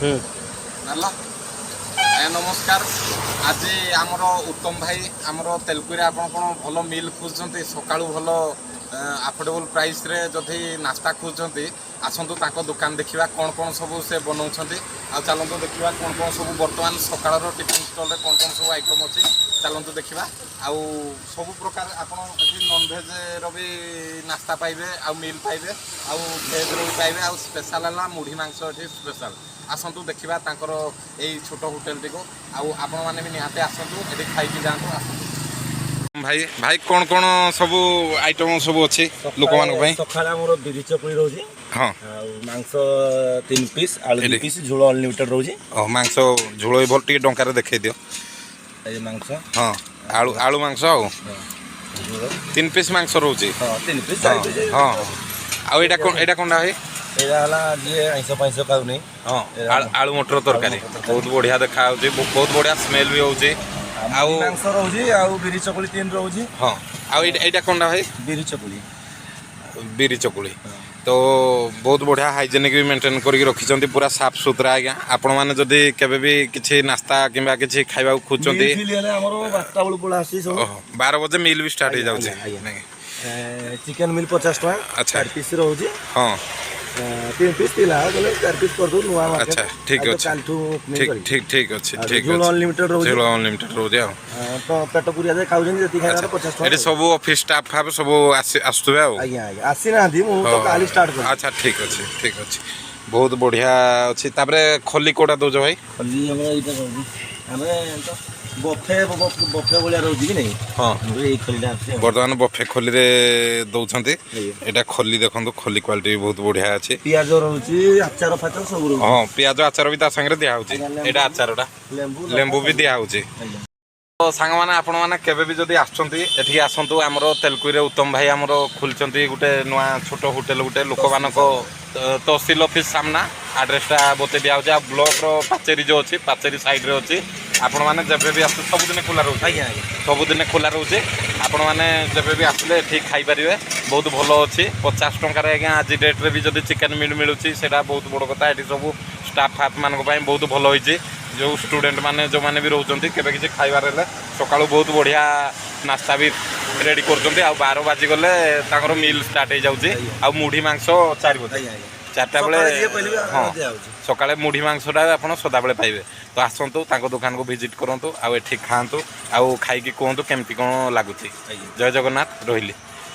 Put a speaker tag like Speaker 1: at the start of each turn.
Speaker 1: ହେଲା ଆଜ୍ଞା, ନମସ୍କାର। ଆଜି ଆମର ଉତ୍ତମ ଭାଇ, ଆମର ତେଲକୋଇରେ ଆପଣ କ'ଣ ଭଲ ମିଲ୍ ଖୋଜୁଛନ୍ତି, ସକାଳୁ ଭଲ ଆଫୋର୍ଡେବଲ୍ ପ୍ରାଇସ୍ରେ ଯଦି ନାସ୍ତା ଖୋଜୁଛନ୍ତି, ଆସନ୍ତୁ ତାଙ୍କ ଦୋକାନ ଦେଖିବା, କ'ଣ କ'ଣ ସବୁ ସେ ବନାଉଛନ୍ତି। ଆଉ ଚାଲନ୍ତୁ ଦେଖିବା କ'ଣ କ'ଣ ସବୁ ବର୍ତ୍ତମାନ ସକାଳର ଟିଫିନ୍ ଷ୍ଟଲ୍ରେ କ'ଣ କ'ଣ ସବୁ ଆଇଟମ୍ ଅଛି। ଚାଲନ୍ତୁ ଦେଖିବା। ଆଉ ସବୁ ପ୍ରକାର ଆପଣ ଏଠି ନନଭେଜ୍ର ବି ନାସ୍ତା ପାଇବେ, ଆଉ ମିଲ୍ ପାଇବେ, ଆଉ ଭେଜ୍ର ବି ପାଇବେ। ଆଉ ସ୍ପେଶାଲ୍ ହେଲା ମୁଢ଼ି ମାଂସ ଏଠି ସ୍ପେଶାଲ୍। ଆସନ୍ତୁ ଦେଖିବା ତାଙ୍କର ଏଇ ଛୋଟ ହୋଟେଲଟିକୁ। ଆଉ ଆପଣମାନେ ବି ନିହାତି ଆସନ୍ତୁ, ଏଠି ଖାଇକି ଯାଆନ୍ତୁ। ଆସନ୍ତୁ ଭାଇ। ଭାଇ, କ'ଣ କ'ଣ ସବୁ ଆଇଟମ୍ ସବୁ ଅଛି ଲୋକମାନଙ୍କ ପାଇଁ?
Speaker 2: ସକାଳେ ଆମର ବିରି ଚକୁଳି ରହୁଛି। ଆଉ ମାଂସ 3 ପିସ୍, ଆଳୁ 2
Speaker 1: ଏଠି।
Speaker 2: ପିସ୍, ଝୋଳ ଅନଲିମିଟେଡ୍ ରହୁଛି।
Speaker 1: ଓ, ମାଂସ ଝୋଳ ବି ଭଲ। ଟିକେ ଡଙ୍କାରେ ଦେଖେଇ ଦିଅ।
Speaker 2: ଏଇ ମାଂସ।
Speaker 1: ହଁ, ଆଳୁ, ଆଳୁ ମାଂସ ଆଉ
Speaker 2: ଝୋଳ।
Speaker 1: 3 ପିସ୍ ମାଂସ ରହୁଛି।
Speaker 2: ହଁ, 3 ପିସ୍, 4 ପିସ୍।
Speaker 1: ହଁ, ଆଉ ଏଇଟା କ'ଣ? ଏଇଟା କ'ଣଟା ଭାଇ?
Speaker 2: ଏଇଟା ହେଲା ଯିଏ ଆଇଁଷ ଫାଇଁଷ ଖାଉନି।
Speaker 1: ଆଳୁ ମଟର ତରକାରୀ।
Speaker 2: ଆଳୁ ମଟର ତରକାରୀ।
Speaker 1: ବହୁତ ବଢ଼ିଆ ଦେଖା ଯାଉଛି, ବହୁତ ବଢ଼ିଆ ସ୍ମେଲ୍ ବି ହେଉଛି। ଆଉ
Speaker 2: ଆଉ ମାଂସ ରହୁଛି, ଆଉ ବିରି ଚକୁଳି 3 ରହୁଛି।
Speaker 1: ହଁ, ଆଉ ଏଇଟା କ'ଣଟା ଭାଇ?
Speaker 2: ବିରି ଚକୁଳି।
Speaker 1: ବିରି ଚକୁଳି। ତ ବହୁତ ବଢ଼ିଆ ହାଇଜେନିକ୍ ବି ମେଣ୍ଟେନ୍ କରିକି ରଖିଛନ୍ତି, ପୁରା ସାଫ ସୁତରା ଆଜ୍ଞା। ଆପଣମାନେ ଯଦି କେବେ ବି କିଛି ନାସ୍ତା କିମ୍ବା କିଛି ଖାଇବାକୁ ଖୋଜୁଛନ୍ତି।
Speaker 2: ମିଲ୍ ଫିଲ୍ ହେଲେ ଆମର 12ଟା ବେଳକୁ ପଳେଇ ଆସୁଛି ସବୁ।
Speaker 1: ଓହୋ, 12 ବଜେ ମିଲ୍ ବି ଷ୍ଟାର୍ଟ ହେଇଯାଉଛି।
Speaker 2: ଆଜ୍ଞା।
Speaker 1: ନାଇଁ?
Speaker 2: ଚିକେନ ମିଲ୍ 50 ଟଙ୍କା। 4 ପିସ୍ ରହୁଛି। 3 ପିସ୍ ଥିଲା ବୋଲେ 4 ପିସ୍ କରିଦେବୁ, ନୂଆ ମାର୍କେଟ।
Speaker 1: ଆଚ୍ଛା, ଠିକ ଅଛି।
Speaker 2: କାଲିଠୁ opening
Speaker 1: ଠିକ
Speaker 2: କରିବି।
Speaker 1: ଠିକ ଠିକ ଅଛି।
Speaker 2: ଆଉ
Speaker 1: ଠିକ
Speaker 2: ଝୋଳ
Speaker 1: ଅଛି।
Speaker 2: ଅନଲିମିଟେଡ୍ ରହୁଛି।
Speaker 1: ଝୋଳ ଅନଲିମିଟେଡ୍ ରହୁଛି। ଆଉ
Speaker 2: ତ ପେଟ ପୁରିଆ ଯାଏ ଖାଉଛନ୍ତି, ଯେତିକି ଖାଇବା 50 ଟଙ୍କା।
Speaker 1: ଏଠି ସବୁ ଅଫିସ ଷ୍ଟାଫ୍ ଫାଫ୍ ସବୁ ଆସୁଥିବେ ଆଉ।
Speaker 2: ଆଜ୍ଞା, ଆସିନାହାନ୍ତି, ମୁଁ ତ କାଲି ଷ୍ଟାର୍ଟ କରିବି।
Speaker 1: ଆଚ୍ଛା, ଠିକ ଅଛି, ଠିକ ଅଛି। ବହୁତ ବଢ଼ିଆ ଅଛି। ତାପରେ ଖଲି କୋଉଟା ଦଉଛ ଭାଇ?
Speaker 2: ଖଲି ଆମର ଏଇଟା ରହୁଛି। ଆମେ ତ ବଫେ ବଫେ ଭଳିଆ ରହୁଛି କି ନାଇଁ?
Speaker 1: ହଁ।
Speaker 2: ଆମର ଏଇ ଖଲିଟା ଆସୁଛି ଆଉ।
Speaker 1: ବର୍ତ୍ତମାନ ବଫେ ଖଲିରେ ଦଉଛନ୍ତି। ଏଇଟା ଖଲି ଦେଖନ୍ତୁ, ଖଲି କ୍ୱାଲିଟି ବି ବହୁତ ବଢ଼ିଆ ଅଛି।
Speaker 2: ପିଆଜ ରହୁଛି, ଆଚାର ଫାଚାର ସବୁ ରହୁଛି।
Speaker 1: ହଁ, ପିଆଜ ଆଚାର ବି ତା ସାଙ୍ଗରେ ଦିଆହଉଛି।
Speaker 2: ଆଜ୍ଞା, ଲେମ୍ବୁ।
Speaker 1: ଏଇଟା ଆଚାରଟା।
Speaker 2: ଲେମ୍ବୁ।
Speaker 1: ଲେମ୍ବୁ ବି ଦିଆହଉଛି।
Speaker 2: ଆଜ୍ଞା।
Speaker 1: ତ ସାଙ୍ଗମାନେ, ଆପଣମାନେ କେବେ ବି ଯଦି ଆସୁଛନ୍ତି, ଏଠିକି ଆସନ୍ତୁ। ଆମର ତେଲକୁଇରେ ଉତ୍ତମ ଭାଇ ଆମର ଖୋଲିଛନ୍ତି ଗୋଟେ ନୂଆ ଛୋଟ ହୋଟେଲ ଗୋଟେ ଲୋକମାନଙ୍କ। ତହସିଲ ଅଫିସ ସାମ୍ନା ଆଡ୍ରେସଟା ବତେଇ ଦିଆହେଉଛି। ଆଉ ବ୍ଲକର ପାଚେରୀ ଯେଉଁ ଅଛି, ପାଚେରୀ ସାଇଡ଼ରେ ଅଛି। ଆପଣମାନେ ଯେବେ ବି ଆସୁଛନ୍ତି, ସବୁଦିନ ଖୋଲା ରହୁଛି?
Speaker 2: ଆଜ୍ଞା।
Speaker 1: ସବୁଦିନ ଖୋଲା ରହୁଛି। ଆପଣମାନେ ଯେବେ ବି ଆସିଲେ ଏଠି ଖାଇପାରିବେ। ବହୁତ ଭଲ ଅଛି। 50 ଟଙ୍କାରେ ଆଜ୍ଞା ଆଜି ଡେଟ୍ରେ ବି ଯଦି ଚିକେନ୍ ମିଲ୍ ମିଳୁଛି, ସେଇଟା ବହୁତ ବଡ଼ କଥା। ଏଠି ସବୁ ଷ୍ଟାଫ୍ ଫାଫ୍ ମାନଙ୍କ ପାଇଁ ବହୁତ ଭଲ ହେଇଛି। ଯେଉଁ ଷ୍ଟୁଡେଣ୍ଟ ମାନେ ଯେଉଁମାନେ ବି ରହୁଛନ୍ତି, କେବେ କିଛି ଖାଇବାର ହେଲେ ସକାଳୁ ବହୁତ ବଢ଼ିଆ ନାସ୍ତା ବି ରେଡ଼ି କରୁଛନ୍ତି। ଆଉ 12 ବାଜିଗଲେ ତାଙ୍କର ମିଲ୍ ଷ୍ଟାର୍ଟ ହେଇଯାଉଛି। ଆଉ ମୁଢ଼ି ମାଂସ 4 ବଜେ।
Speaker 2: ଆଜ୍ଞା ଆଜ୍ଞା।
Speaker 1: 4ଟା ବେଳେ।
Speaker 2: ସକାଳେ ଯିଏ କହିଲେ ବି ଦିଆହଉଛି।
Speaker 1: ସକାଳେ ମୁଢ଼ି ମାଂସଟା ଆପଣ ସଦାବେଳେ ପାଇବେ। ତ ଆସନ୍ତୁ, ତାଙ୍କ ଦୋକାନକୁ ଭିଜିଟ୍ କରନ୍ତୁ ଆଉ ଏଠି ଖାଆନ୍ତୁ, ଆଉ ଖାଇକି କୁହନ୍ତୁ କେମିତି କ'ଣ ଲାଗୁଛି। ଜୟ ଜଗନ୍ନାଥ, ରହିଲି।